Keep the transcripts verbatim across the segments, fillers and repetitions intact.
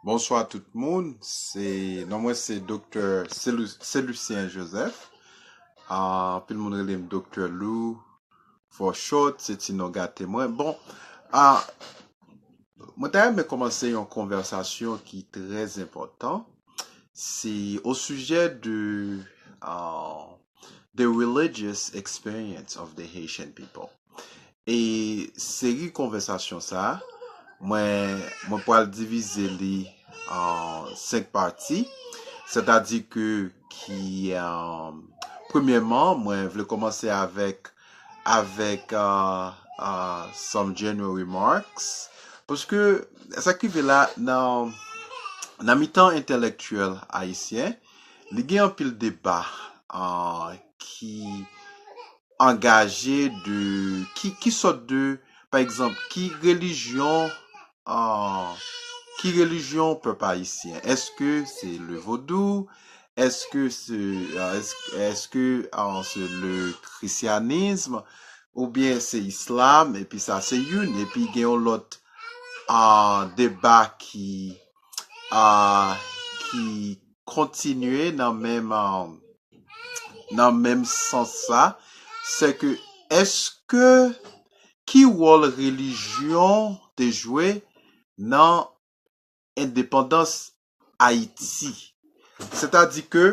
Bonswa tout moun, se non mwen se Doktè Celu- Celucien Joseph. Ah, anpil moun rele m Doktè Lou for short, se ti non gate mwen. Bon, ah, mwen ta renmen kòmanse yon konvèsasyon ki trè enpòtan. Se o sijè de ah, the religious experience of the Haitian people. E seri konvèsasyon sa a, mwen, mwen pral divize li an senk pati. Sètadi ke ki, ah, premyèman, mwen vle kòmanse avèk, avèk ah, ah, some general remarks. Paske sa k rive la nan, nan mitan entèlektyèl ayisyen, li gen anpil deba ah, ki angaje de ki, ki sòt de, pa egzanp, ki relijyon ah, ki relijyon pèp ayisyen? Èske se le vodou? Èske se, ah, èske, èske ah, se le christianisme? Oubyen se islam? Epi sa se youn. Epi gen yon lòt ah, deba ki, ah, ki kontinye nan menm, ah, nan menm sans sa, se ke èske ki wòl relijyon te jwe nan endepandans Ayiti? Sètadi ke,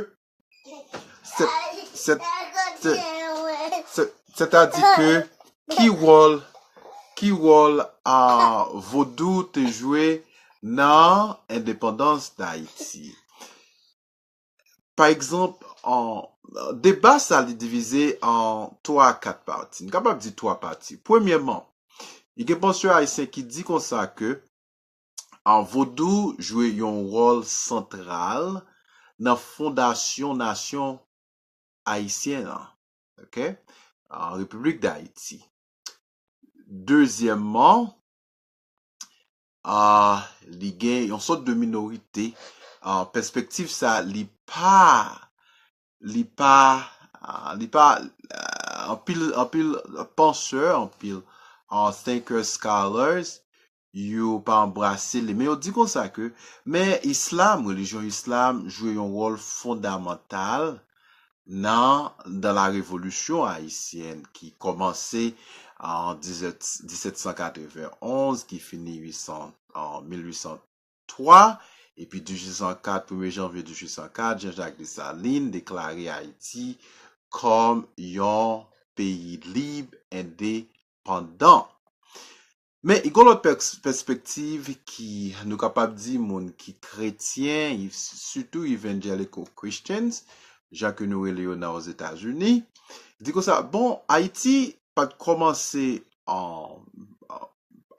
sè- sè- sè- sè- sètadi ke ki wòl, ki wòl ah, vodou te jwe nan endepandans Dayiti? Pa egzanp, an, deba sa li divize an twa a kat pati. M kapab di twa pati. Premyèman, li gen pansè ayisyen ki di konsa ke an, vodou jwe yon wòl santral nan fondasyon nasyon ayisyen an, ok? An Repiblik Dayiti. Dezyèmman, ah, li gen yon sòt de minorite. Ah, pèspektiv sa, li pa, li pa, ah, li pa, ah, anpil, anpil pansè, anpil ah, thinkers, scholars, yo pa anbrase li. Men yo di konsa ke, men islam, relijyon islam, jwe yon wòl fondamantal nan, dans la révolution haïtienne ki kòmanse an disèt san katrevenn onz, ki fini uit san, an mil uit san twa, epi dizuit san kat, premye janvye dizuit san kat, Jean-Jacques Dessalines deklare Ayiti kòm yon peyi lib, endepandan. Men, gen lòt pèspektiv ki nou kapab di moun ki kretyen, sitou evangelical Christians, jan ke nou rele yo nan Ozetazini, di konsa, bon, Ayiti pa t kòmanse an,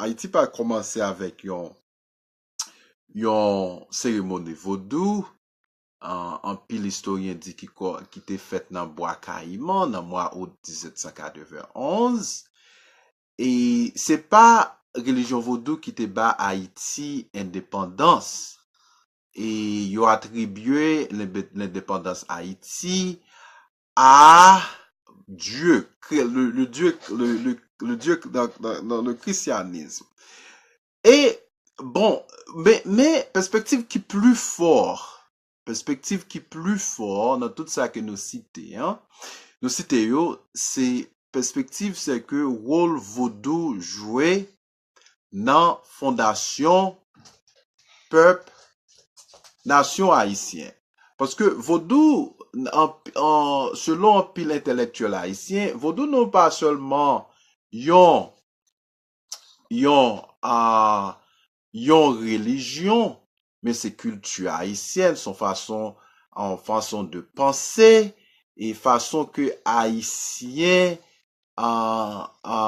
Ayiti pa t kòmanse avèk yon, yon seremoni vodou, an, anpil istoryen di ki, ki te fèt nan Bwa Kayiman, nan mwa out disèt san katrevenn onz. E se pa relijyon vodou ki te ba Ayiti endepandans. E yo atribye lendepandans Ayiti a Dye, le, le Dye, le, le, le Dye dans, dans, dans le christianisme. E, bon, men, men pèspektiv ki pli fò, pèspektiv ki pli fò nan tout sa ke nou site, an, nou site yo, se pèspektiv se ke wòl vodou jwe nan fondasyon pèp, nasyon ayisyen. Paske vodou, an, an, selon anpil entèlektyèl ayisyen, vodou non pa sèlman yon, yon, a, yon relijyon, men se kilti ayisyèn, se yon fason, yon fason de panse, e fason ke ayisyen, a, a,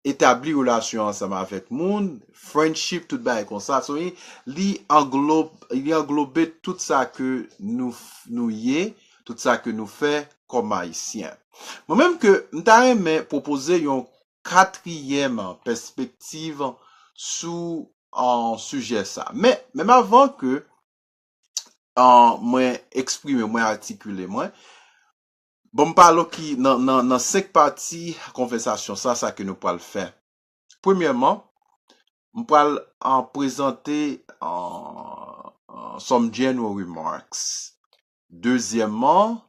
etabli relasyon ansanm avèk moun, friendship, tout bagay konsa. So, li, li anglob, li anglobe tout sa ke nou, nou ye, tout sa ke nou fè kòm ayisyen. Mwen menm ke m ta renmen pwopoze yon katriyèm pèspektiv sou, an, sijè sa. Men, menm avan ke, an, mwen eksprime, mwen atikile mwen, bon, m pale w ki nan, nan, nan senk pati konvèsasyon sa, sa ke nou pral fè. Premyèman, m pral, uh, prezante, uh, uh, some general remarks. Dezyèmman,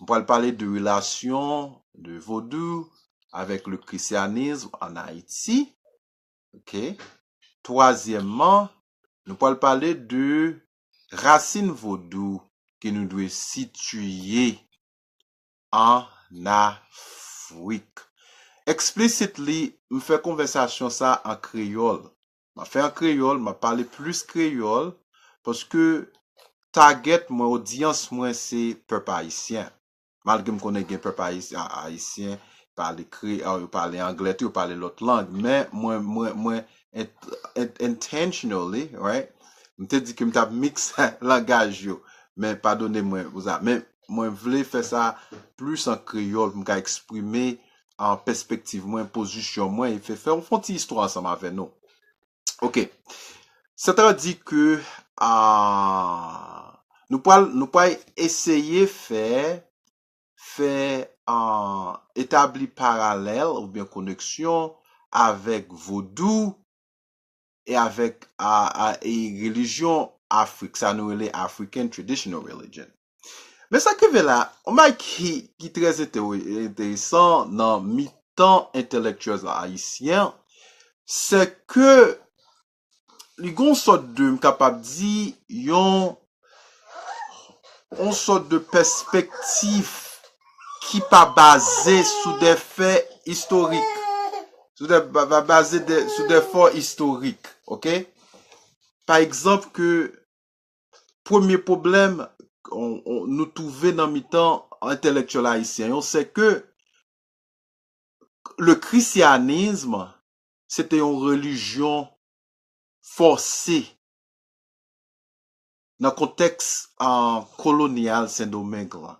m pral pale de relasyon de vodou avèk le christianisme en Haïti. Ok. Twazyèmman, nou pral pale de rasin vodou ke nou dwe sitiye an Afrik. Explicitly, m fè konvèsasyon sa an kreyòl. M ap fè an kreyòl, m ap pale plis kreyòl, paske target mwen, odyans mwen, se pèp ayisyen. Malgre m konnen gen pèp ayis-, a-, ayisyen, pale kre-, a, yo pale anglè tou, yo pale lòt lang, men mwen, mwen, mwen, int-, int-, intentionally, right? M te di ke m t ap mix langaj yo, men padone mwen pou sa. Men mwen vle fè sa plis an kreyòl, pou m ka eksprime, a, pèspektiv mwen, pozisyon mwen, e fè, fè, fè yon ti istwa ansanm avè nou. Ok. Sètadi ke, a, nou pral, nou pral eseye fè, fè, a, etabli paralèl oubyen koneksyon avèk vodou e avèk, a, a, e relijyon Afrik, sa nou rele African traditional religion. Men sa k rive la, yon bagay ki, ki trè entere-, enteresan nan mitan entèlektyèl ayisyen, se ke li gon sòt de, m kapab di, yon, yon sòt de pèspektiv ki pa baze sou de fè istorik. Sou de, pa, pa baze de, sou de fè istorik, ok? Pa egzanp, ke premye pwoblèm on, on, nou twouve nan mitan entèlektyèl ayisyen yo, se ke le christianisme, se te yon relijyon fòse nan kontèks, a, kolonyal Sendomeng lan.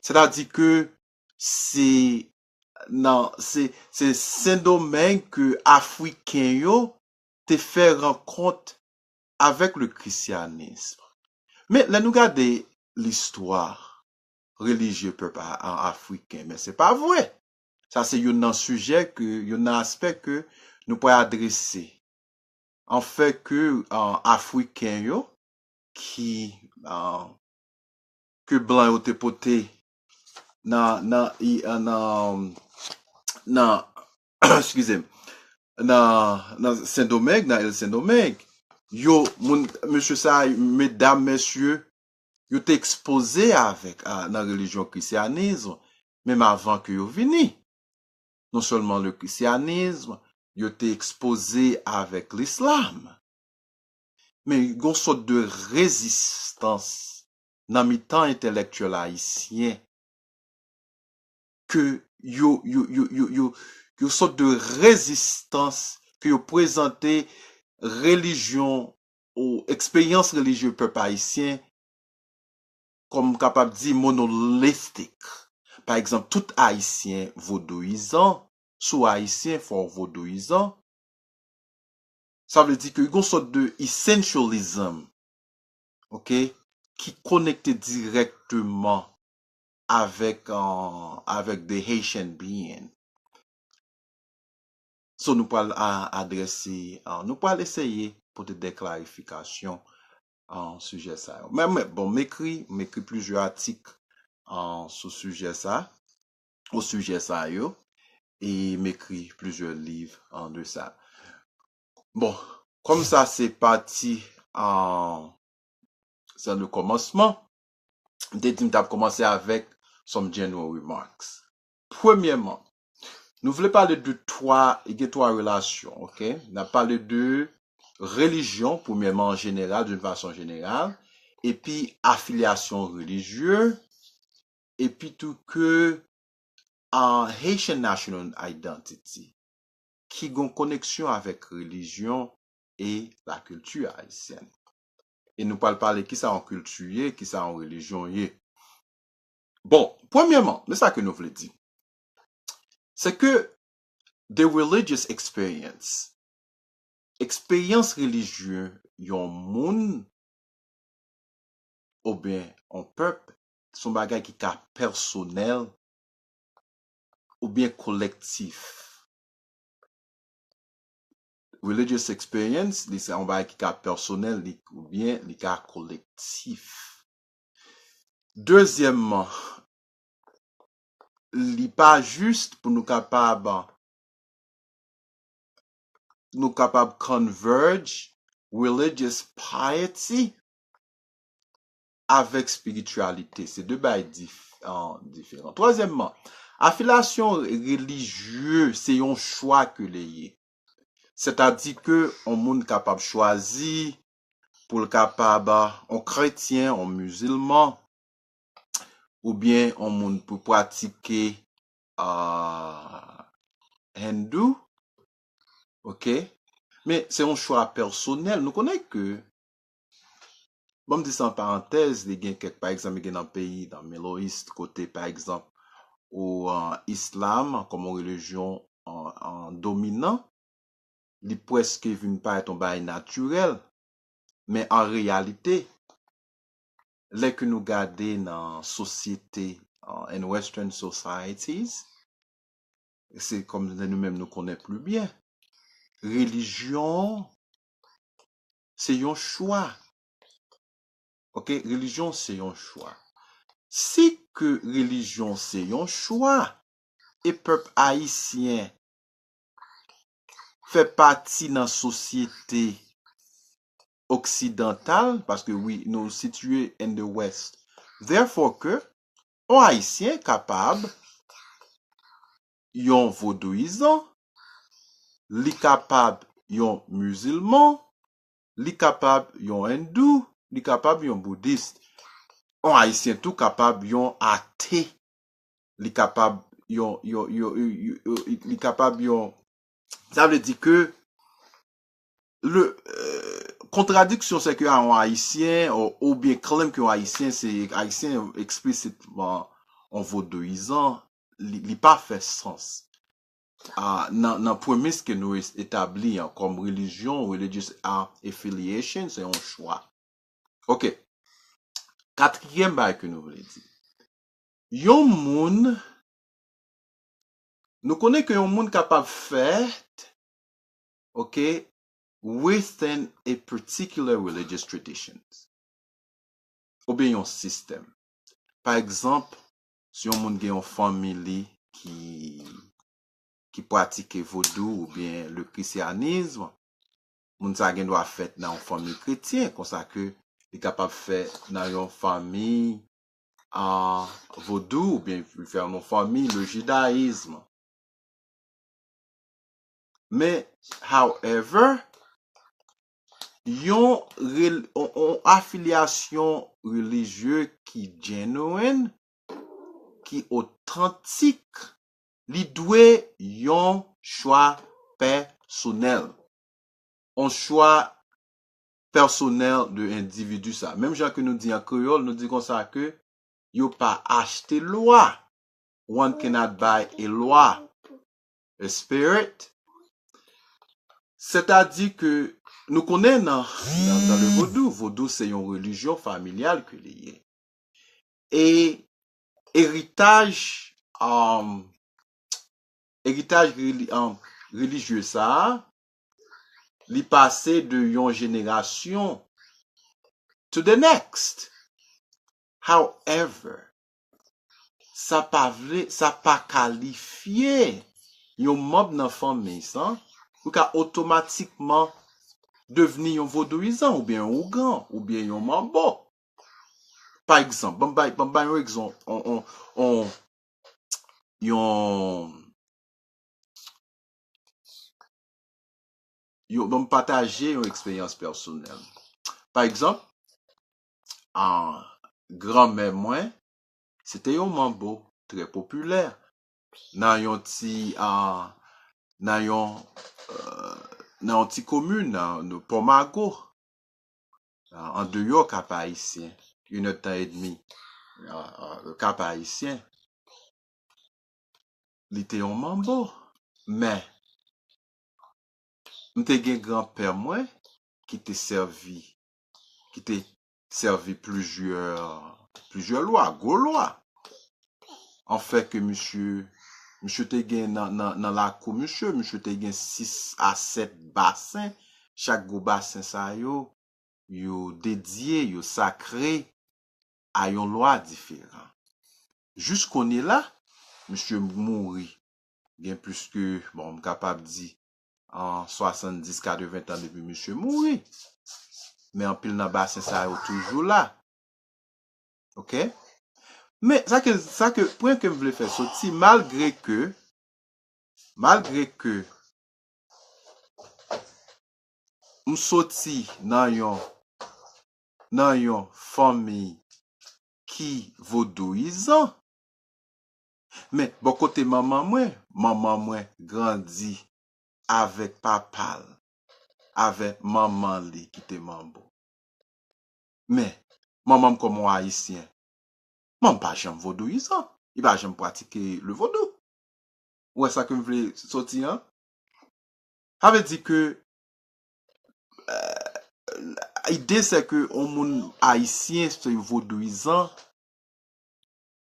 Sètadi ke se nan, se, se Sendomeng ke Afriken yo te fè rankont avèk le christianisme. Men, lè nou gade listwa relijye pèp a, a, afriken, men se pa vre. Sa se youn nan sijè ke, youn nan aspè ke nou pral adrese. Anfè ke, a, Afriken yo, ki, a, ke blan yo te pote nan, nan, i, a, nan, nan, eskize m, nan, nan Sendomeng, nan il Sendomeng, yo, moun, mesye sa, medam, mesye, yo te ekspoze avèk, a, nan relijyon krisyanis, menm avan ke yo vini. Non sèlman le christianisme, yo te ekspoze avèk lislam. Men gon sòt de rezistans nan mitan entèlektyèl ayisyen ke yo, yo, yo, yo, yo, yo sòt de rezistans ke yo prezante relijyon ou eksperyans relijye pèp ayisyen kòm m kapab di, monolithic. Pa egzanp, tout Ayisyen vodouyizan, si w Ayisyen, fò w vodouyizan. Sa vle di ke gon sòt de essentialism, ok, ki konekte dirèkteman avèk, euh, avèk the Haitian being. So, nou pral a-, adrese, a, nou pral eseye pote de klarifikasyon an sijè sa yo. Men, men, bon, m ekri, m ekri plizyè atik, a, sou sijè sa, o sijè sa yo, e m ekri plizyè liv, a, de sa. Bon, kòm sa se pati, a, se le kòmansman, m te di m t ap kòmanse avèk some general remarks. Premyèman, nou vle pale de twa, gen twa relasyon, ok? N ap pale de relijyon, premyèman, an jeneral, d'une façon générale, epi afilyasyon relijye, epi tou ke, a, Haitian national identity, ki gen koneksyon avèk relijyon e lakilti ayisyèn. E nou pral pale kisa yon kilti ye, kisa yon relijyon ye. Bon, premyèman, men sa ke nou vle di, se ke the religious experience, eksperyans relijye yon moun oubyen yon pèp, se yon bagay ki ka pèsonèl oubyen kolektif. religious experience, li se yon bagay ki ka pèsonèl, li, oubyen li ka kolektif. Dezyèmman, li pa jis pou nou kapab, nou kapab converge religious piety avèk spirityalite. Se de bagay dif-, an, diferan. Twazyèmman, afilyasyon relijye se yon chwa ke li ye. Sètadi ke yon moun kapab chwazi pou l kapab, yon kretyen, yon mizilman, oubyen yon moun pou pratike, ah, hindou, oke? Men se yon chwa pèsonèl. Nou konnen ke, ban m di sa an parantèz, li gen kèk, pa egzanp, li gen nan peyi, nan Middle East, kote, pa egzanp, ou, ah, islam, kòm yon relijyon, ah, ah, dominan, li prèske vin parèt yon bagay natirèl, men an reyalite, lè ke nou gade nan sosyete, ah, in Western societies, se kòm nou menm nou konnen pli byen, relijyon se yon chwa. Oke, relijyon se yon chwa. Si ke relijyon se yon chwa, e pèp ayisyen fè pati nan sosyete oksidantal, paske wi, nou sitiye in the West. Therefore ke yon Ayisyen kapab yon vodouyizan, li kapab yon mizilman, li kapab yon hindou, li kapab yon boudis. Yon Ayisyen tou kapab yon ate, li kapab yon, yon, yon, yon, yon, li kapab yon, sa vle di ke le, euh, kontradiksyon se ke yon Ayisyen, ou, oubyen claim ke yon Ayisyen se Ayisyen eksplisitman yon vodouyizan, li, li pa fè sans. Ah, nan, nan premis ke nou es-, etabli an kòm relijyon, religious, ah, affiliation, se yon chwa. Oke. Katriyèm bagay ke nou vle di. Yon moun, nou konnen ke yon moun kapab fèt, oke, within a particular religious traditions, oubyen yon sistèm. Pa egzanp, si yon moun gen yon fanmi li ki, ki pratike vodou oubyen le christianisme, moun sa gen dwa fèt nan yon fanmi kretyen, konsa ke li kapab fèt nan yon fanmi, ah, vodou, oubyen li fèt nan yon fanmi le judaïsme. Men, however, yon rel-, yon, yon afilyasyon relijye ki genuine, ki otantik, li dwe yon chwa pèsonèl. Yon chwa pèsonèl de endividi sa. Menm jan ke nou di an kreyòl, nou di konsa ke yo pa achte lwa. One cannot buy a law, a spirit. Sètadi ke nou konnen nan, nan, nan le vodou, vodou se yon relijyon familyal ke li ye. E eritaj, um, eritaj reli-, um, relijye sa a, li pase de yon jenerasyon to the next. However, sa pa vle, sa pa kalifye yon manm nan fanmi sa pou ka otomatikman devni yon vodouyizan oubyen yon ougan oubyen yon manbo. Pa egzanp, ban m bay, ban m bay yon egzanp, on, on, on, yon, yon, ban m pataje yon eksperyans pèsonèl. Pa egzanp, ah, granmè mwen, se te yon manbo trè popilè nan yon ti, ah, nan yon, euh, nan yon ti komin, nan, nan Pòmago, ah, andeyò Kap Ayisyen, inèdtan edmi, ah, ah, Kap Ayisyen. Li te yon manbo, men m te gen granpè mwen ki te sèvi, ki te sèvi plizyè, plizyè lwa, gwo lwa. Anfè ke misye Misye te gen nan, nan, nan lakou misye, misye te gen sis a sèt basen. Chak gwo basen sa yo, yo dedye, yo sakre a yon lwa diferan. Jis kounye la, misye mouri. Gen plis ke, bon, m kapab di, an swasanndis, katreven tan depi misye mouri. Men anpil nan basen sa yo toujou la. Oke? Men sa ke, sa ke, pwen ke m vle fè soti, malgre ke, malgre ke m soti nan yon, nan yon fanmi ki vodouyizan, men bò kote manman mwen, manman mwen grandi avèk papa l, avèk manman li ki te manbo. Men, manman m kòm yon Ayisyen, manman m pa janm vodouyizan. Li pa janm pratike le vodou. Ou wè sa ke m vle soti an? Sa vle di ke, euh, ide se ke yon moun ayisyen se vodouyizan,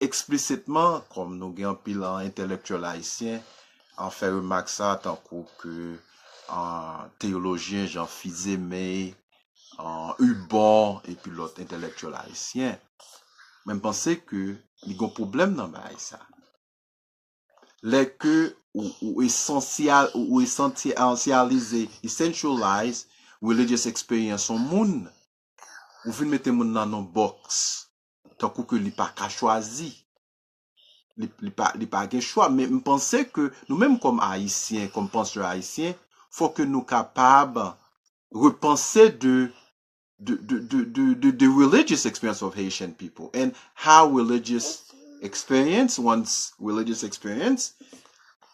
eksplisitman, kòm nou gen anpil, ah, entèlektyèl ayisyen, ah, fè remak sa, tankou ke, ah, teyolojyen jan Fils-Aimé, ah, Hubon, epi lòt entèlektyèl ayisyen. Men m panse ke li gen pwoblèm nan bagay sa. Lè ke ou, ou esansyal, ou, ou esansyalize, essentialize religious experience yon moun, ou vin mete moun nan yon bòks, tankou ke li pa ka chwazi. Li, li pa, li pa gen chwa. Men m panse ke nou menm kòm Ayisyen, kòm pansè ayisyen, fò ke nou kapab repanse de, de, de, de, de, de, de religious experience of Haitian people and how religious experience, one's religious experience,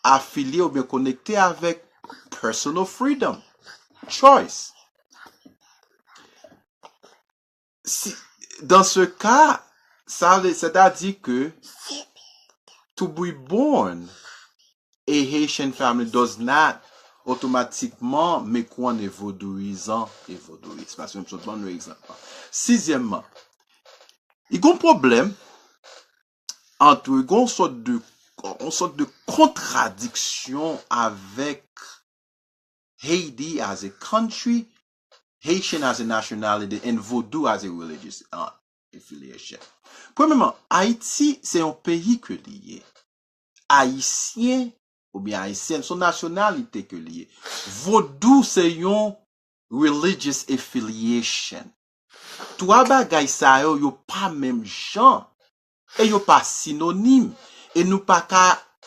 afilye oubyen konekte avèk personal freedom, choice. Si, dans ce cas, sa vle, c'est-à-dire que to be born a Haitian family does not automatically make one a vodouyizan, a vodouyis. Paske m sot ban nou egzanp. Sizyèmman, li gen yon pwoblèm ant, li gen yon sòt de, yon sòt de kontradiksyon avèk Haiti as a country, Haitian as a nationality, and Vodou as a religious, uh, affiliation. Premyèman, Ayiti se yon peyi ke li ye. Ayisyen oubyen Ayisyèn, se yon nasyonalite ke li ye. Vodou se yon religious affiliation. Twa bagay sa yo, yo pa menm jan. E yo pa sinonim. E nou pa ka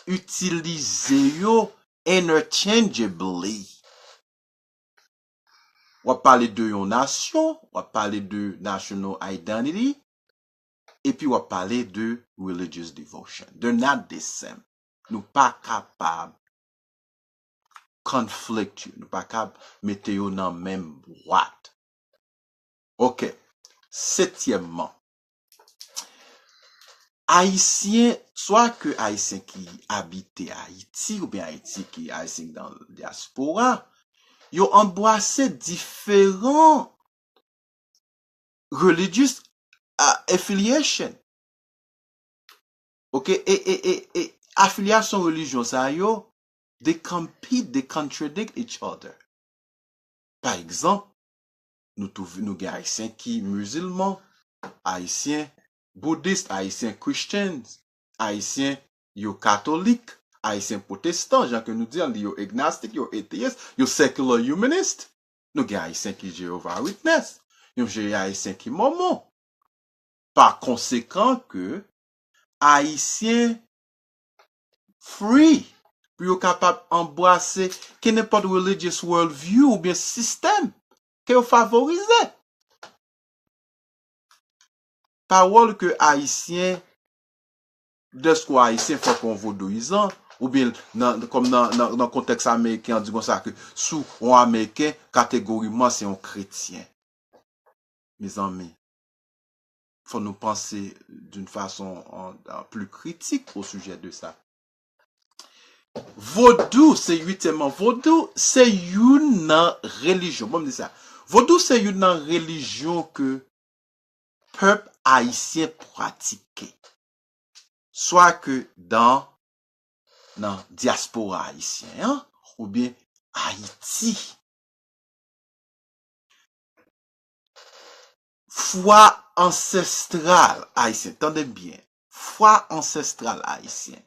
itilize yo interchangeably. W ap pale de yon nasyon, w ap pale de national identity, epi w ap pale de religious devotion. They're not the same. Nou pa kapab conflict yo, nou pa ka mete yo nan menm bwat. Ok. Setyèmman, Ayisyen, swa ke Ayisyen ki abite Ayiti, oubyen Ayiti ki Ayisyen ki nan dyaspora, yo anbrase diferan religious, ah, affiliation. Ok, e, e, e, e afilyasyon relijyon sa yo, they compete, they contradict each other. Pa egzanp, nou twouve, nou gen Ayisyen ki mizilman, Ayisyen boudis, Ayisyen Christians, Ayisyen yo katolik, Ayisyen pwotestan, jan ke nou di an, yo agnostic, yo atheist, yo secular humanist. Nou gen Ayisyen ki Jehovah Witness, nou gen Ayisyen ki Mòmon. Pa konsekan ke Ayisyen free pou yo kapab anbrase kenenpòt religious world view oubyen sistèm ke yo favorize. Pawòl ke Ayisyen, dèske w Ayisyen, fòk w yon vodouyizan, oubyen nan, kòm nan, nan, nan kontèks ameriken an, di konsa ke si w yon Ameriken, kategoriman se yon kretyen. Mezanmi, fò nou panse d'une façon, euh, euh, plus critique au sujet de ça. Vodou, se uityèmman, vodou, se youn nan relijyon. Bon, m di sa. Vodou, se youn nan relijyon ke pèp ayisyen pratike. Swa ke dan nan dyaspora ayisyen an, oubyen Ayiti. Fwa ansestral ayisyen, tande byen, fwa ansestral ayisyen,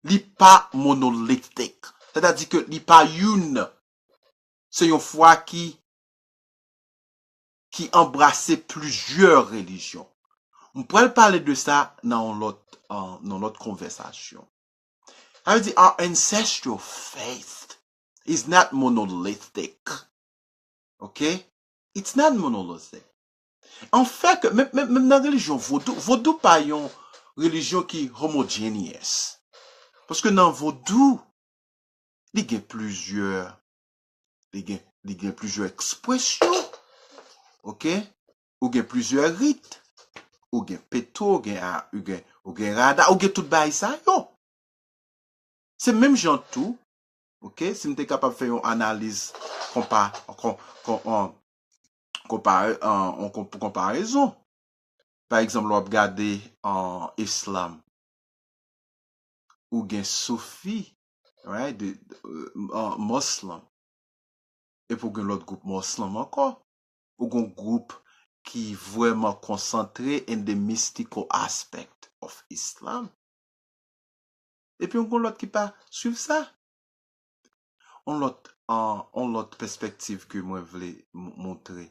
li pa monolithic. Sètadi ke li pa youn. Se yon fwa ki, ki anbrase plizyè relijyon. M pral pale de sa nan yon lòt, an, nan lòt konvèsasyon. Sa vle di, our ancestral faith is not monolithic. Ok? It's not monolithic. An fèt, menm, menm, menm nan relijyon vodou, vodou pa yon relijyon ki homogeneous. Paske nan vodou, li gen plizyè, li gen, li gen plizyè ekspresyon. Ok? Ou gen plizyè rit. Ou gen peto, ou gen, a- ou gen, ou gen rada, ou gen tout bagay sa yo. Se menm jan tou, ok, si m te kapab fè yon analiz konpa, kon, kon, an, konpare, an, an, kon- pou konparezon. Pa egzanp, lè w ap gade an islam, ou gen soufi, right, de, de, an, muslim, epi ou gen lòt gwoup muslim ankò. Ou gen gwoup ki vrèman konsantre in the mystical aspect of Islam. Epi ou gen lòt ki pa swiv sa. On lòt, an, on lòt pèspektiv ke mwen vle m- montre.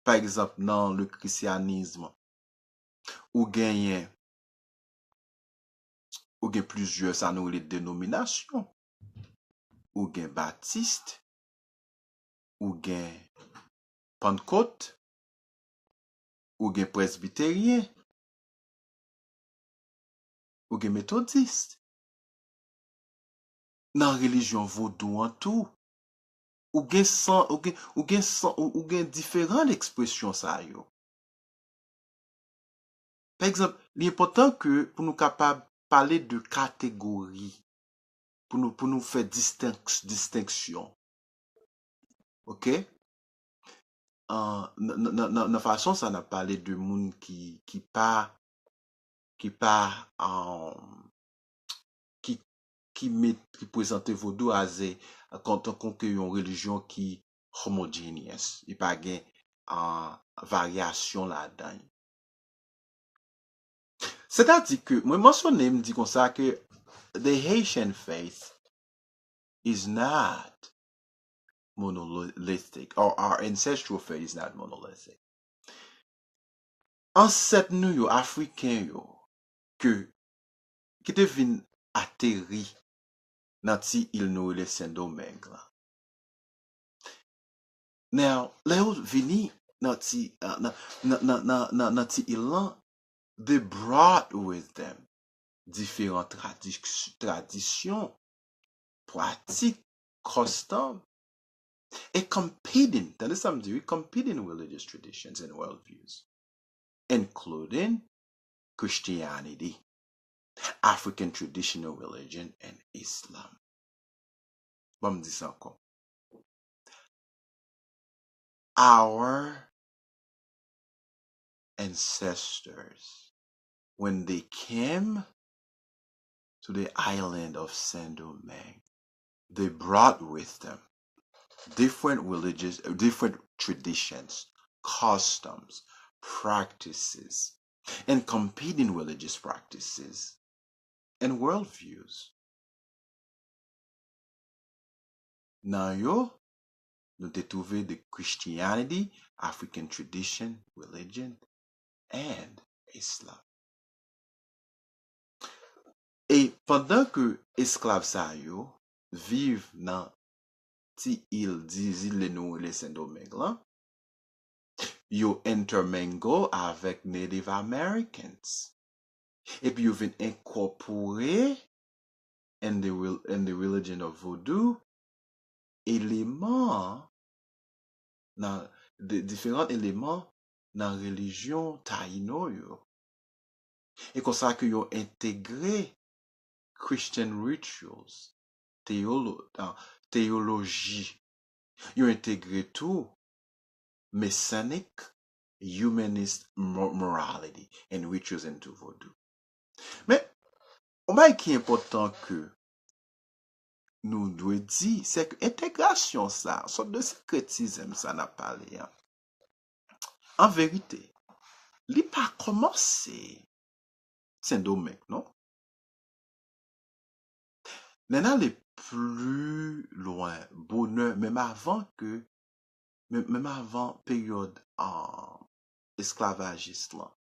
Pa egzanp, nan le christianisme, ou genyen, ou gen plizyè sa nou rele denominasyon. Ou gen batis, ou gen pannkot, ou gen presbiteryen, ou gen metodis. Nan relijyon vodou an tou, ou gen san, ou gen, ou gen san, ou, ou gen diferan ekspresyon sa yo. Pa egzanp, li enpòtan ke pou nou kapab pale de kategori, pou nou, pou nou fè distenk- distenksyon. Ok? An, nan, nan, nan, nan fason sa n ap pale de moun ki, ki pa, ki pa, an, ki, ki met, ki prezante vodou as a, kon- tankou ke yon relijyon ki homogeneous. Li pa gen, an, varyasyon ladan l. Sètadi ke mwen mansyone, m di konsa ke the Haitian faith is not monolithic, or our ancestral faith is not monolithic. Ansèt nou yo, Afriken yo, ke, ki te vin ateri nan ti il nou rele Sendomeng lan. Now, lè yo vini nan ti, uh, nan, nan, nan, nan, nan, nan ti il lan, they brought with them diferan tradis- tradisyon, pratik, custom, e competing, tande sa m di wi, competing religious traditions and worldviews, including Christianity, African traditional religion, and Islam. Ban m di sa ankò. Our ancestors, when they came to the island of Saint Domingue, they brought with them different religious, different traditions, customs, practices, and competing religious practices and worldviews. Nan yo, nou te twouve the Christianity, African tradition, religion, and Islam. E pandan ke esklav sa yo viv nan ti il, di zile nou rele Sendomeng lan, yo intermingle avèk Native Americans. Epi yo vin enkòpore in the, rel- in the religion of Vodou, eleman nan, de, diferan eleman nan relijyon Tayino yo. E konsa ke yo entegre Christian rituals, teyolo, ah, teyoloji. Yo entegre tou Masonic humanist mo- morality and rituals into Vodou. Men, yon bagay ki enpòtan ke nou dwe di, se ke entegrasyon sa, sòt de senkretizm sa n ap pale a, an verite, li pa kòmanse Sendomeng, non. Lè n ale pli lwen, bonè, menm avan ke, menm, menm avan peryòd, ah, esklavajis lan,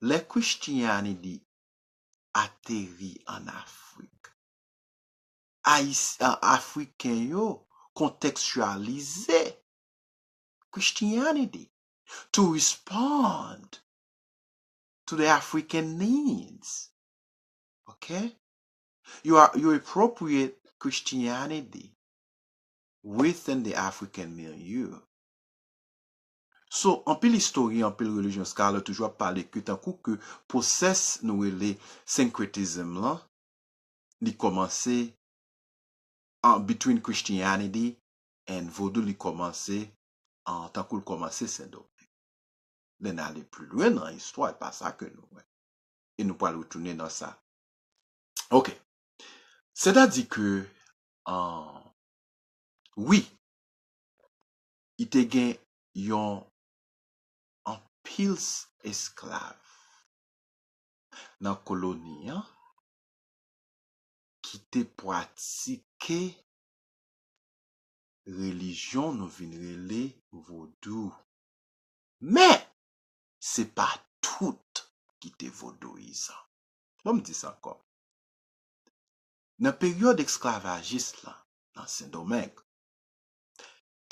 lè Christianity ateri an Afrik, Ayis-, a-, Afriken yo kontekstyalize Christianity to respond to the African needs. Okay? You are, you appropriate Christianity within the African milieu. So, anpil istoryen, anpil relijyon, scholar toujou ap pale ke tankou ke pwosès nou rele syncretism lan, li kòmanse an between Christianity and Vodou, li kòmanse an, tankou l kòmanse Sendomeng. Lè n ale pli lwen nan istwa, e pa sa ke nou wè. E nou pral retounen nan sa. Ok. Sètadi ke, an, wi, i te gen yon anpil s-, esklav nan koloni an ki te pratike relijyon nou vin rele vodou. Men, se pa tout ki te vodouyizan. Bon, m di sa ankò. Nan peryòd esklavajis lan, nan Sendomeng,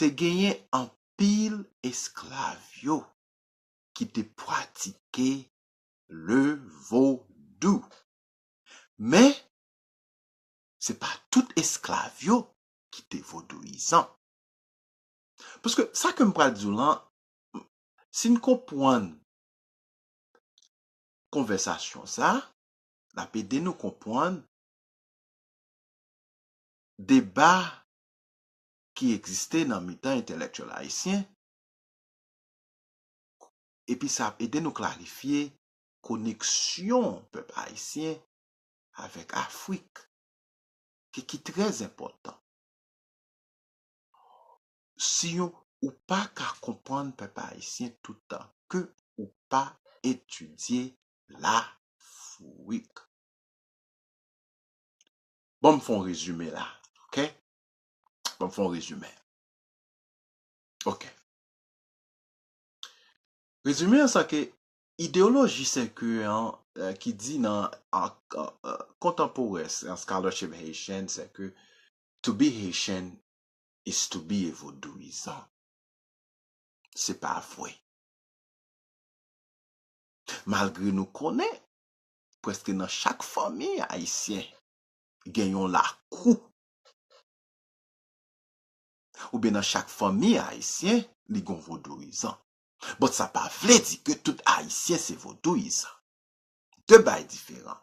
te genyen anpil esklav yo ki te pratike le vodou. Men, se pa tout esklav yo ki te vodouyizan. Paske sa ke m pral di w lan, si n konprann konvèsasyon sa, l ap ede nou konprann deba ki egziste nan mitan entèlektyèl ayisyen, epi sa ap ede nou klarifye koneksyon pèp ayisyen avèk Afrik, ki, ki trè enpòtan. Si yon, ou pa ka konprann pèp ayisyen toutan ke ou pa etidye Lafrik. Bon, m fè yon rezime la, ok? Bon, m fè yon rezime. Ok. Rezime an, sa ke ideyoloji senkuen an, eh, ki di nan, an, an, eh, kontanporen, an scholarship Haitian, se ke to be Haitian is to be a vodouyizan. Se pa vre. Malgre nou konnen, prèske nan chak fanmi ayisyen, gen yon lakou. Oubyen nan chak fanmi ayisyen, li gen yon vodouyizan. But sa pa vle di ke tout ayisyen se vodouyizan. De bagay diferan.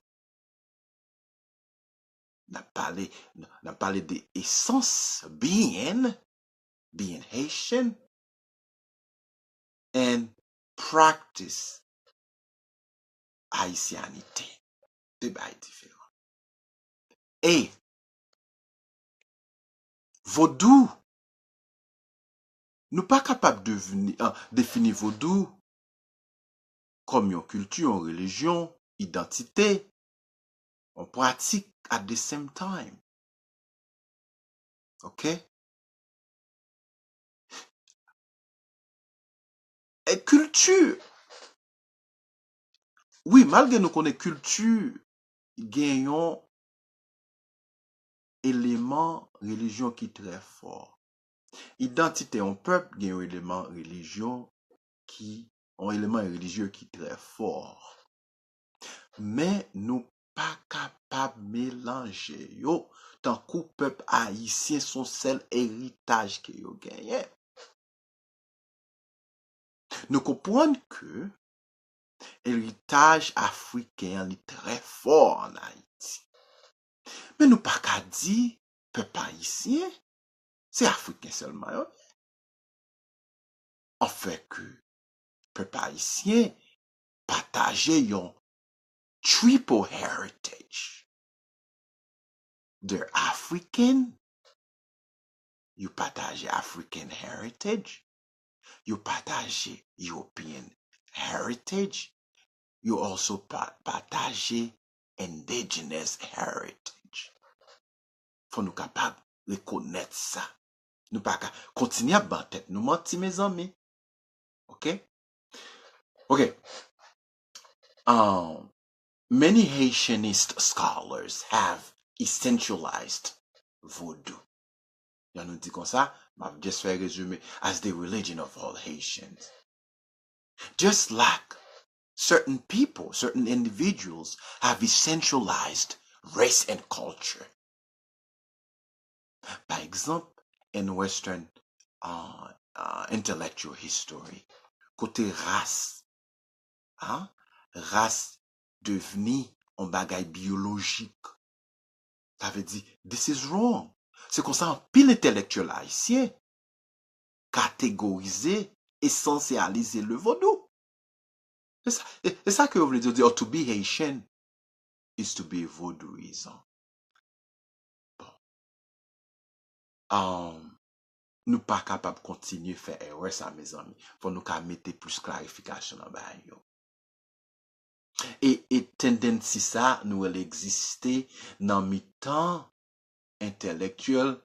N ap pale, n ap pale de esans, being, being Haitian, and practice, ayisyanite. De bagay diferan. E vodou, nou pa kapab devni, ah, defini vodou kòm yon kilti, yon relijyon, idantite, yon pratik at the same time. Ok? E kilti, wi, malgre nou konnen kilti gen yon eleman relijyon ki trè fò. Idantite yon pèp gen yon eleman relijyon ki, yon eleman relijye ki trè fò. Men nou pa kapab melanje yo, tankou pèp ayisyen se yon sèl eritaj ke yo genyen. Nou konprann ke eritaj afriken an, li trè fò ann Ayiti. Men nou pa ka di pèp ayisyen, se Afriken sèlman yo ye. Anfen ke pèp ayisyen pataje yon triple heritage. They're African. Yo pataje African heritage. Yo pataje European heritage. Yo also pa- pataje indigenous heritage. Fò nou kapab rekonèt sa. Nou pa ka kontinye ap ban tèt nou manti, mezanmi. Ok? Ok. Um, many Haitianist scholars have essentialized Vodou. Jan nou di konsa, m ap just fè rezime, as the religion of all Haitians. Just like certain people, certain individuals have essentialized race and culture. Pa egzanp, in Western uh, uh, intellectual history, kote ras, hein, ras devni yon bagay biyolojik. Sa vle di, this is wrong. Se konsa anpil entelektyèl ayisyen kategorize, esansyalize le vodou. E sa, e, e sa ke yo vle di, yo di, oh, to be Haitian is to be vodouyizan. Bon. Um, nou pa kapab kontinye fè erè sa, mezanmi. Fò nou ka mete plis klarifikasyon nan bagay yo. E, e tendansi sa, nou wè l egziste nan mitan entelektyèl,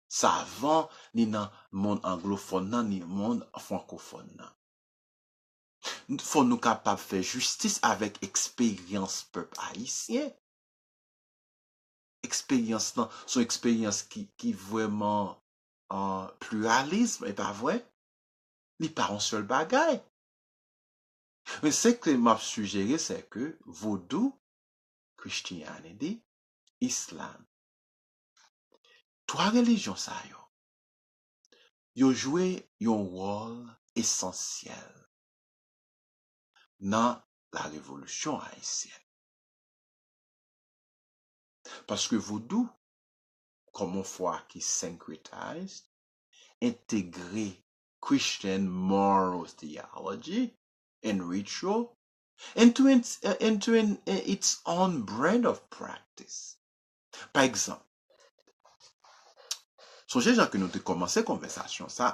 savan, ni nan mond anglofòn nan, ni mond frankofòn nan. Fò nou kapab fè jistis avèk eksperyans pèp ayisyen. Eksperyans lan, se yon eksperyans ki, ki vrèman an pliralis, e pa vre? Li pa yon sèl bagay. Men se ke m ap sijere, se ke vodou, Christianity, Islam, twa relijyon sa yo, yo jwe yon wòl esansyèl nan la revolisyon ayisyèn. Paske vodou, kòm yon fwa ki syncretized, entegre Christian moral theology and ritual into, its, uh, into an, uh, its own brand of practice. Pa egzanp, sonje jan ke nou te kòmanse konvèsasyon sa,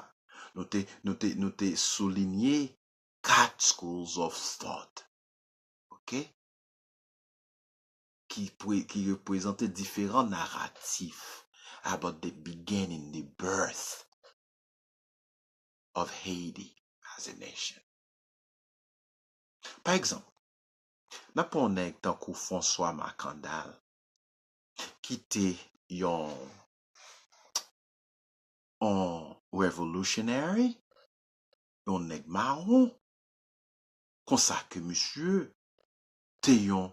nou te, nou te, nou te soulinye kat schools of thought, ok? Ki, pre- ki reprezante diferan naratif about the beginning, the birth of Haiti as a nation. Pa egzanp, n ap pran yon nèg tankou François Makandal, ki te yon, yon revolutionary, yon nèg mawon, konsa ke misye te yon,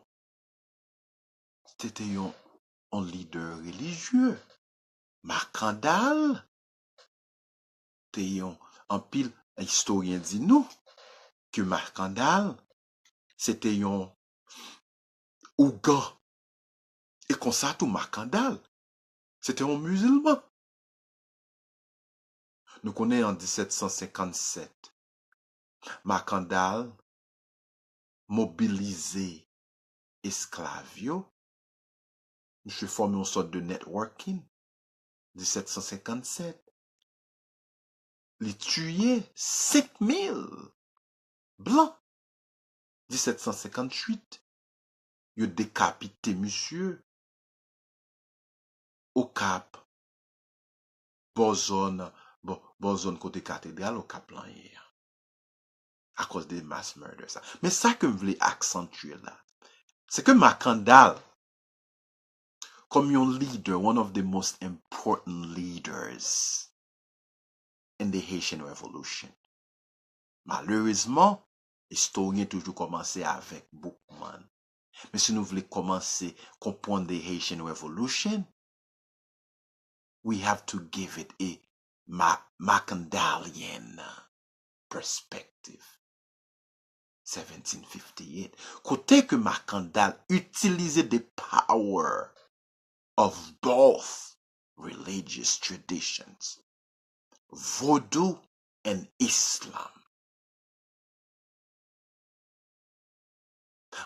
te, te yon, yon lidè relijye. Makandal te yon, anpil istoryen di nou ke Makandal se te yon ougan. E konsa tou Makandal se te yon mizilman. Nou konnen an disèt san senkannsèt, Makandal mobilize esklav yo. Misye fòme yon sòt de networking. Disèt san senkannsèt. Li tiye senk mil blan. Disèt san senkantuit, yo dekapite misye Okap, bò zòn, bò, bò zòn kote katedral Okap lan ye a. Akoz de mass murder sa. Men sa ke m vle aksantye la, se ke Makandal, kòm yon leader, one of the most important leaders in the Haitian Revolution. Malerezman, istoryen toujou kòmanse avèk Boukman. Men si nou vle kòmanse konprann the Haitian Revolution, we have to give it a Ma- Makandalian perspective. Seventeen fifty-eight. Kote ke Makandal itilize the power of both religious traditions, Vodou and Islam.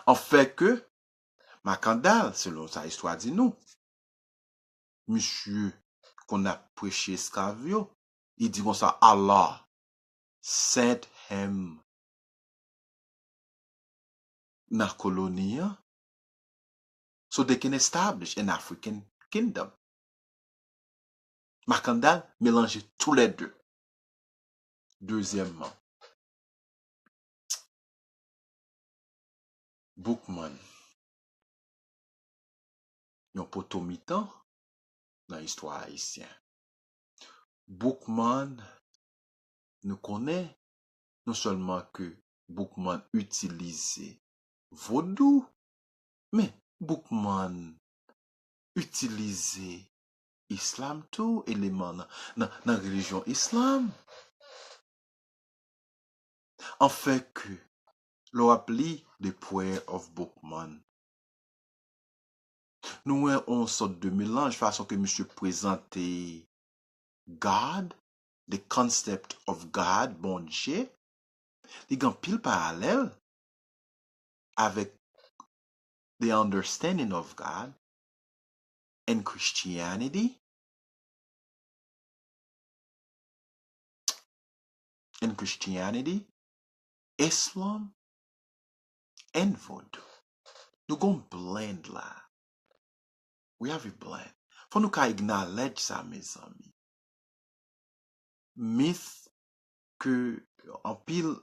An fè ke Makandal, selon sa istwa di nou, misye konn ap preche esklav yo, li di konsa, Allah sent him nan koloni an, so they can establish an African kingdom. Makandal melanje tou lè de. Dezyèmman, Boukman, yon poto mitan nan istwa ayisyen. Boukman, nou konnen non sèlman ke Boukman itilize vodou, men Boukman itilize islam tou, eleman nan, nan, nan relijyon islam. Anfen ke, lè w ap li The Prayer of Bookman, nou wè yon sòt de melanj fason ke misye prezante God, the concept of God, Bondye, li gen anpil paralèl avèk the understanding of God and Christianity, and Christianity, Islam, and Vodou. Nou gon blend la. We have a blend. Fò nou ka acknowledge sa, mezanmi. Myth ke anpil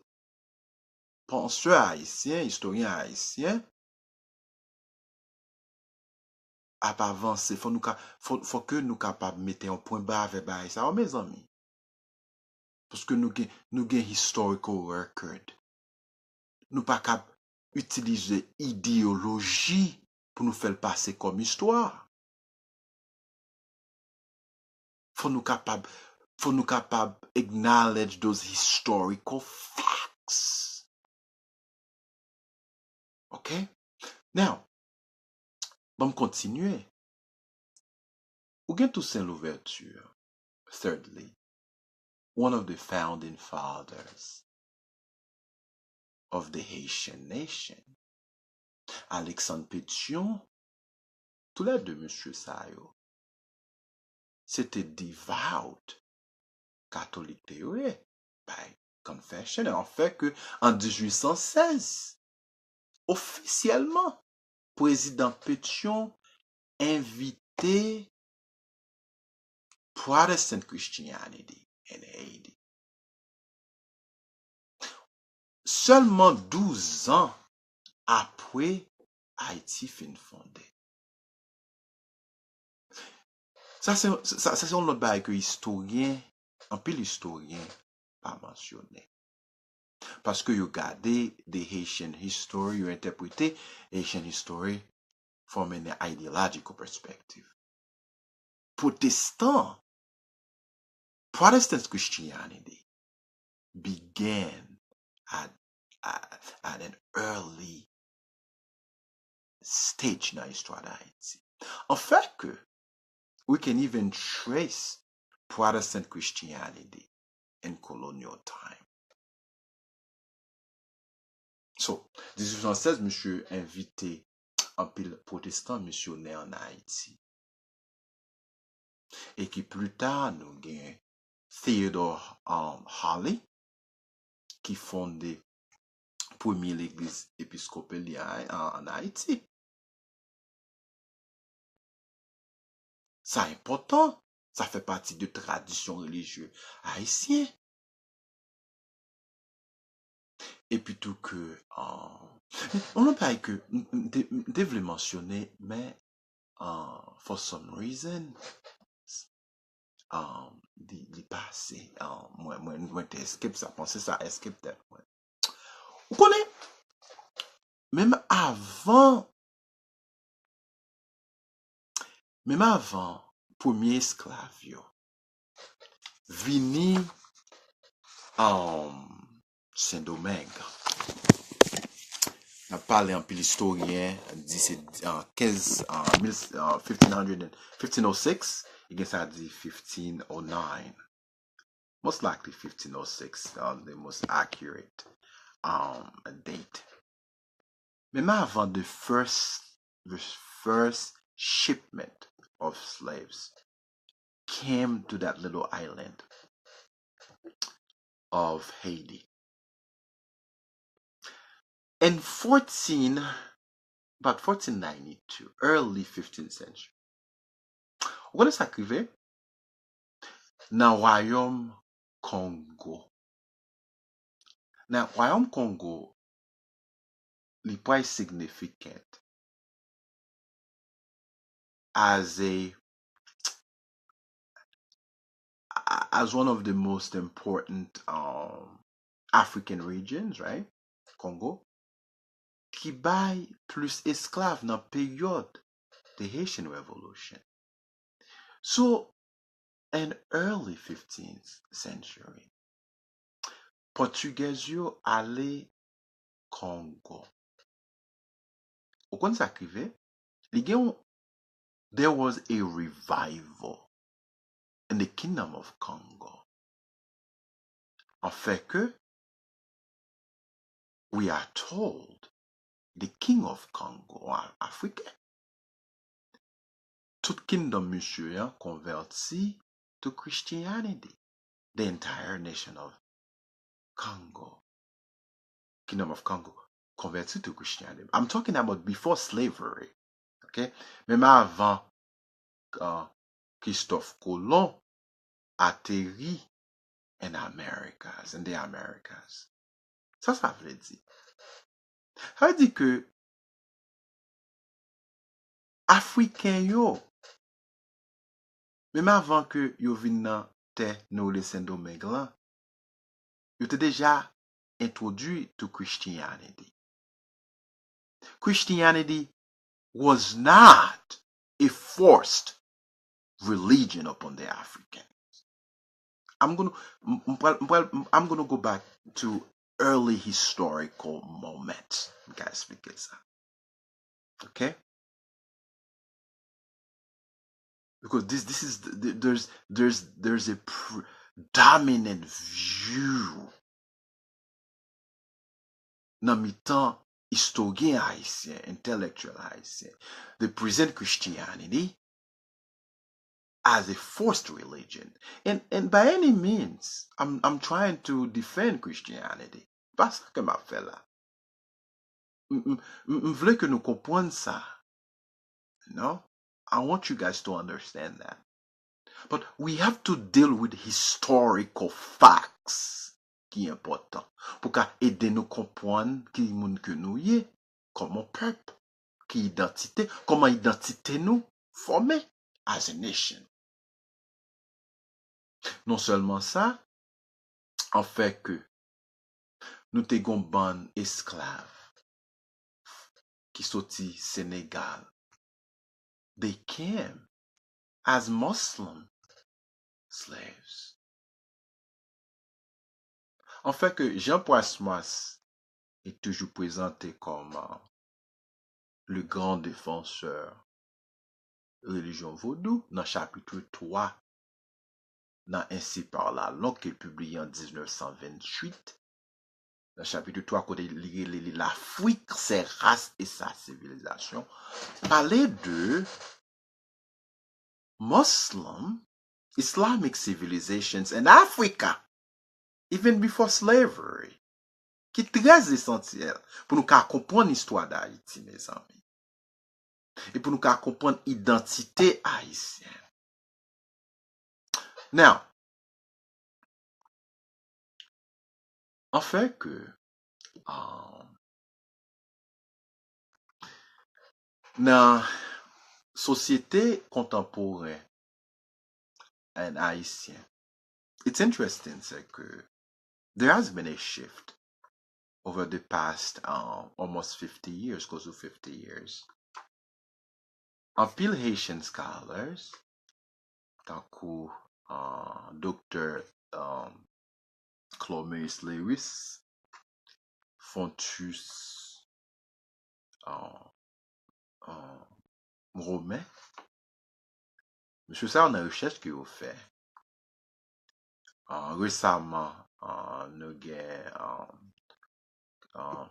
pansè ayisyen, istoryen ayisyen ap avanse. Fò nou ka, fò, fò ke nou kapab mete yon pwen ba avè bagay sa yo, mezanmi. Paske nou gen, nou gen historical record. Nou pa kab itilize ideyoloji pou nou fè l pase kòm istwa. Fò nou kapab, fò nou kapab acknowledge those historical facts. Ok? Now, ban m kontinye. Ou gen Toussaint Louverture, thirdly, one of the founding fathers of the Haitian nation. Alexandre Pétion, tou lè de mesye sa yo, se te devout katolik te yo ye, by confession. An fè ke an dizuit san sèz, ofisyèlman, prezidan Pétion envite Protestant Christianity in Haiti. Sèlman douz an apre Ayiti fin fonde. Sa se, sa, sa se yon lòt bagay ke istoryen, anpil istoryen pa mansyone. Paske yo gade the Haitian history, yo entèprete Haitian history from an ideological perspective. Pwotestan, Protestant Christianity began at, at, at an early stage nan istwa Dayiti. An fè ke, we can even trace Protestant Christianity in colonial time. So, dizuit san sèz, misye envite anpil pwotestan misyonè ann Ayiti. E ki pli ta, nou gen Theodore, um, Holly, ki fonde premye legliz episkopal li a, an, ann Ayiti. Sa enpòtan, sa fè pati de tradisyon relijye ayisyen. Epi tou ke, ah, yon lòt bagay ke m, m te, m te vle mansyone, men, ah, for some reason, ah, li, li pase, ah, mwen, mwen, mwen te escape sa, panse sa escape tèt mwen. Ou konnen, menm avan, menm avan premye esklav yo vini, um, Sendomeng, n ap pale anpil istoryen di se, uh, kenz, uh, mil, uh, fifteen hundred and, fifteen oh six, e gen sa di fifteen oh nine. Most likely fifteen oh six, um, the most accurate, um, date. Menm avan the first, the first shipment of slaves came to that little island of Haiti. In fourteen, about fourteen ninety-two, early fifteenth century. Ou konnen sa k rive? Nan wayòm Kongo. Nan wayòm Kongo, li pral significant as a as one of the most important um, African regions, right? Congo, ki bay plis esklav nan peryòd the Haitian Revolution. So, in early fifteenth century, Pòtigèz yo ale Kongo. Ou konn sa k rive? Li gen yon, there was a revival in the Kingdom of Congo. An fè ke, we are told, the King of Congo, an afriken, tout kingdom misye an konvèti to Christianity. The entire nation of Congo, Kingdom of Congo, konvèti to Christianity. I'm talking about before slavery. Ok? Menm avan uh, Christophe Colomb ateri in Americas, in the Americas. Sa sa vle di? Sa vle di ke Afriken yo, menm avan ke yo vin nan tè nou rele Sendomeng lan, yo te deja entwodui to Christianity. Christianity was not a forced religion upon the Africans. I'm gonna, m- m- pral- m pral- m- I'm gonna go back to early historical moments. M ka eksplike sa. Ok? Because this this is the, the- there's there's there's a pr- dominant view nan mitan istoryen ayisyen, intellectual ayisyen, they present Christianity as a forced religion. And and by any means, I'm I'm trying to defend Christianity. Pa sa ke m ap fè la. M, m, m, m vle ke nou konprann sa. No? I want you guys to understand that. But we have to deal with historical facts ki enpòtan pou ka ede nou konprann ki moun ke nou ye, kòman pèp, ki idantite, kòman idantite nou fòme as a nation. Non sèlman sa, an fè ke nou te gon bann esklav ki soti Senegal. They came as Muslim slaves. An fè ke Jean Pasmas est toujours présenté comme uh, le grand défenseur religion vodou nan chapit twa nan Ainsi parla l'Oncle ke l pibliye an diznèf san venntuit, nan chapit twa kote li rele li L'Afrique, ses races et sa civilisation, pale de Muslim, Islamic civilizations in Africa, even before slavery, ki trè esansyèl pou nou ka konprann istwa Dayiti, mezanmi. E pou nou ka konprann idantite ayisyen. Now, an fè ke, um, nan sosyete kontanporen an ayisyen, it's interesting, se ke there has been a shift over the past um, almost fifty years, close to fifty years. Anpil Haitian scholars, tankou uh, Doktè um, Clomaeus Lewis, Fontus uh, uh, Romain, mesye sa yo nan rechèch ke yo fè. Uh, resaman, uh, nou gen uh, uh,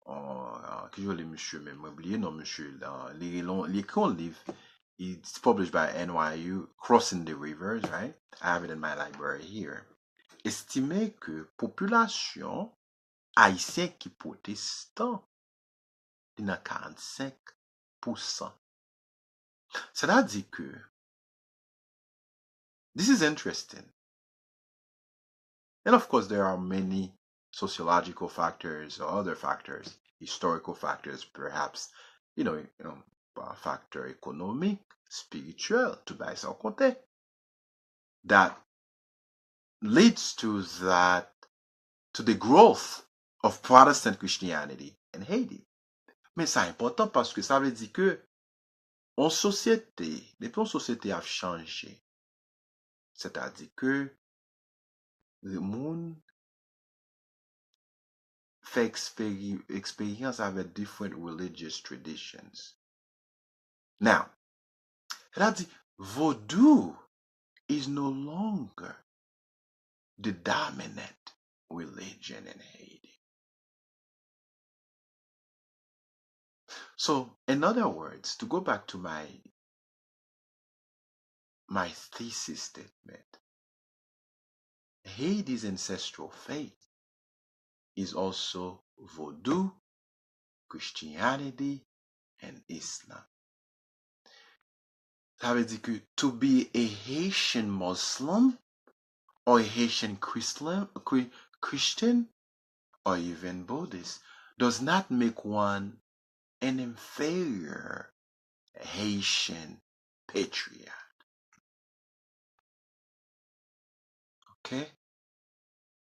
uh, uh, ki joli misye menm, mwen bliye non misye, uh, li, li, li ekri yon liv it's published by N Y U, Crossing the Rivers, right? I have it in my library here. Estime ke popilasyon ayisyen ki pwotestan li nan karannsenk pousan. Sètadi ke, this is interesting. And of course, there are many sociological factors or other factors, historical factors, perhaps, you know, you know, uh, factor économique, spirituel, tout bagay sa w konte, that leads to that, to the growth of Protestant Christianity in Haiti. Men sa enpòtan paske sa vle di ke yon sosyete, depi yon sosyete ap chanje, sètadi ke moun fè eksperi-, eksperyans avèk different religious traditions. Now, sètadi, vodou is no longer the dominant religion in Haiti. So, in other words, to go back to my my thesis statement, Haiti's ancestral faith is also Vodou, Christianity, and Islam. Sa vle di ke to be a Haitian Muslim or a Haitian Christian, Chri-, Christian or even Buddhist does not make one an inferior Haitian patriarch. Ok?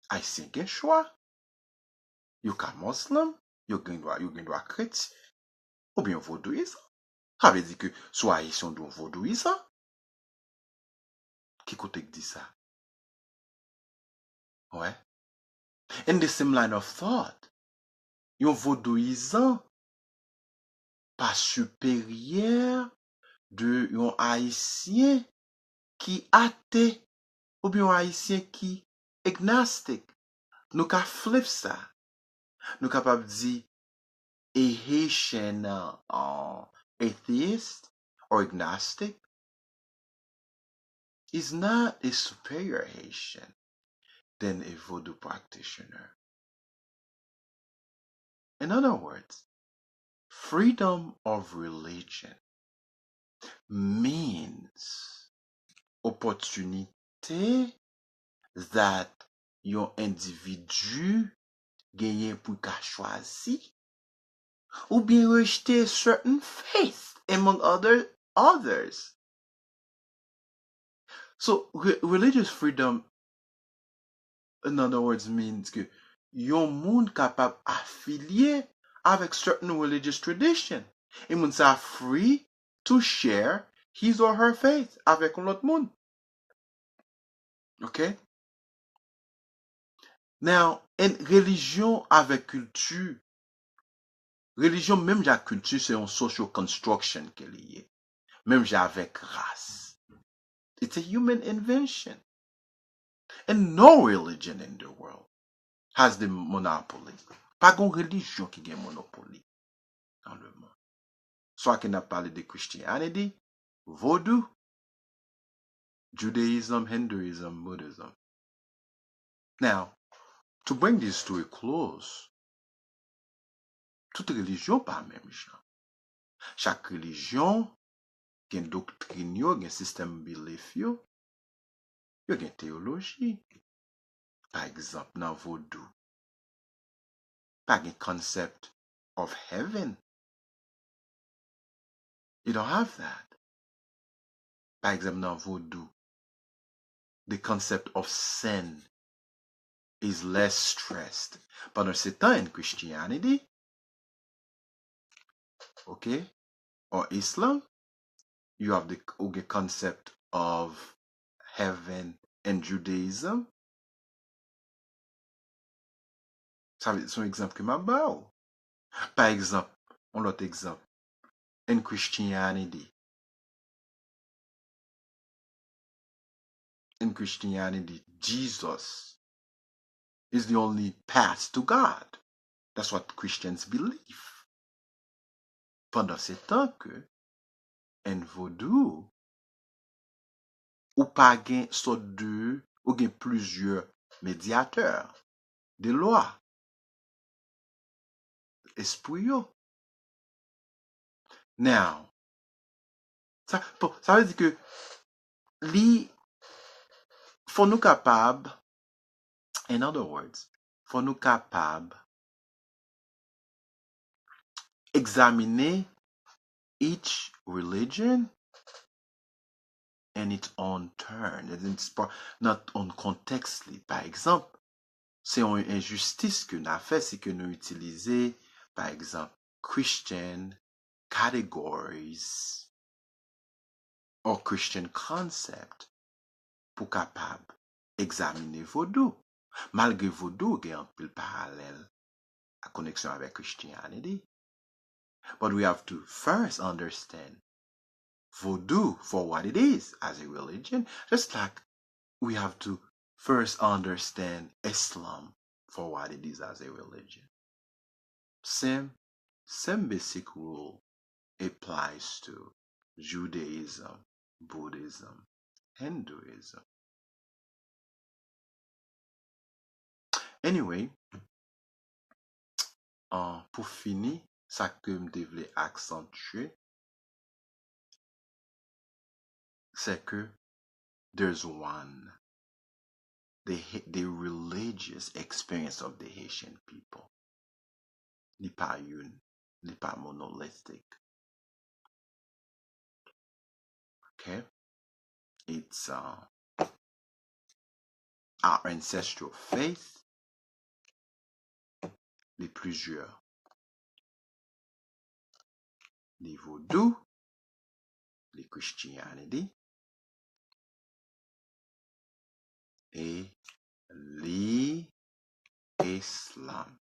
Ayisyen gen chwa. Yo ka Muslim, yo gen dwa, yo gen dwa kretyen, oubyen vodouyizan. Sa vle di ke si w Ayisyen, w dwe vodouyizan. Ki kote k di sa? Wè. In the same line of thought, yon vodouyizan pa siperyè de yon Ayisyen ki ate oubyen yon Ayisyen ki agnostic. Nou ka flip sa. Nou kapab di a Haitian, uh, uh, atheist or agnostic is not a superior Haitian than a Vodou practitioner. In other words, freedom of religion means opportunity that yon endividi genyen pou l ka chwazi oubyen rejte certain faith among other, others. So, re-, religious freedom, in other words, means ke yon moun kapab afilye avèk certain religious tradition. E moun sa free to share his or her faith avèk yon lòt moun. Ok? Now, and relijyon avèk kilti, relijyon menm jan ak kilti se yon social construction ke li ye. Menm jan avèk ras. It's a human invention. And no religion in the world has the monopoly. Pa gen relijyon ki gen monopoli nan le monde. Swa ke n ap pale de Christianity, Vodou, Judaism, Hinduism, Buddhism. Now, to bring this to a close, tout relijyon pa menm jan. Chak relijyon gen doktrin yo, gen sistèm belief yo, yo gen teyoloji. Pa egzanp, nan vodou, pa gen concept of heaven. You don't have that. Pa egzanp, nan vodou, the concept of sin is less stressed. Pandan se tan, in Christianity, ok, or Islam, you have the, ou gen concept of heaven and Judaism. Sa vle, se yon egzanp ke m ap ba w. Pa egzanp, yon lòt egzanp. In Christianity, in Christianity, Jesus is the only path to God. That's what Christians believe. Pandan se tan ke and vodou, ou pa gen sòt de, ou gen plizyè medyatè de lwa, espri yo. Now, sa, bon, sa vle di ke li, fò nou kapab, in other words, fò nou kapab egzamine each religion in its own turn, in its par-, nan yon kontèks li. Pa egzanp, se yon enjistis ke n a fè, se ke nou itilize, pa egzanp, Christian categories or Christian concept pou kapab egzamine vodou. Malgre vodou gen anpil paralèl ak koneksyon avèk Christianity. But we have to first understand vodou for what it is as a religion, just like we have to first understand Islam for what it is as a religion. Same, same basic rule applies to Judaism, Buddhism, Hinduism. Anyway, uh, pou fini, sa ke m te vle aksantye, se ke there's one, the, the religious experience of the Haitian people. Li pa youn, li pa monolithic. Okay? It's, uh, our ancestral faith. Li plizyè. Li vodou, li Christianity, e li Islam.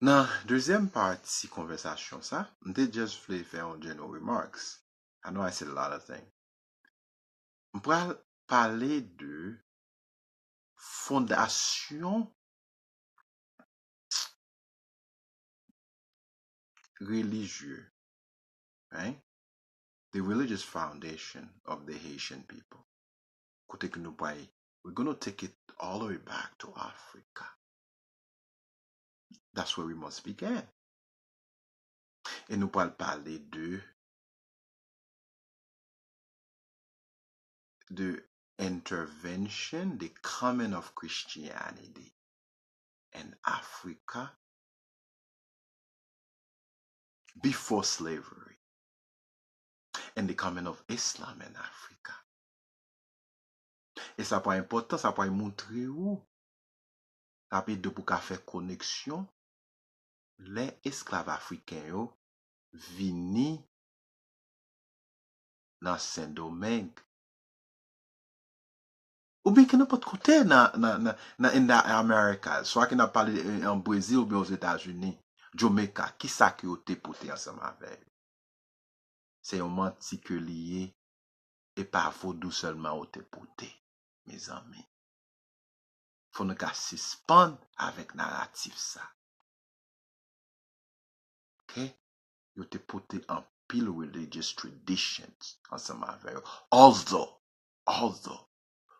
Nan dezyèm pati konvèsasyon sa, m te just vle fè yon general remarks. I know I said a lot of things. M pral pale de fondasyon relijye, right? The religious foundation of the Haitian people. Kote ke nou pral, we're gonna take it all the way back to Africa. That's where we must begin. E nou pral pale de, de intervention, the coming of Christianity in Africa before slavery, and the coming of Islam in Africa. E sa pral enpòtan, sa pral montre ou, sa ap ede w pou ka fè koneksyon lè esklav afriken yo vini nan Sendomeng. Oubyen ke nenpòt kote nan, nan, nan, nan, in the Americas, swa ke n ap pale, eh, an Brezil oubyen Ozetazini, Jamaica, kisa ke yo te pote ansanm avè yo? Se yon manti ke li ye, e pa vodou sèlman yo te pote, mezanmi. Fò nou ka sispann avèk naratif sa. Ok? Yo te pote anpil religious traditions ansanm avè yo. Although, although,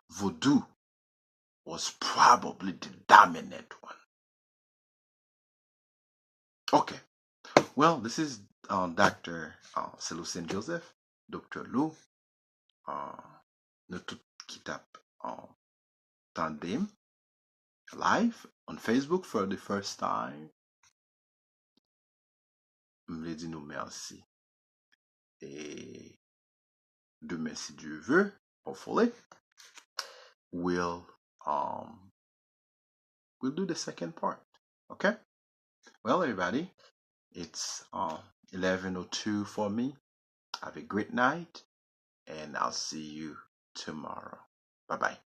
vodou was probably the dominant one. Ok. Well, this is, uh, Doctor, uh, Celoucien Joseph, Doktè Lou. Uh, nou tout ki t ap, uh, tande m live on Facebook for the first time. M vle di nou mèsi. E demen, si Dieu veut, hopefully, we'll, um, we'll do the second part. Okay? Well, everybody, it's, um, eleven oh two for me. Have a great night, and I'll see you tomorrow. Bye bye.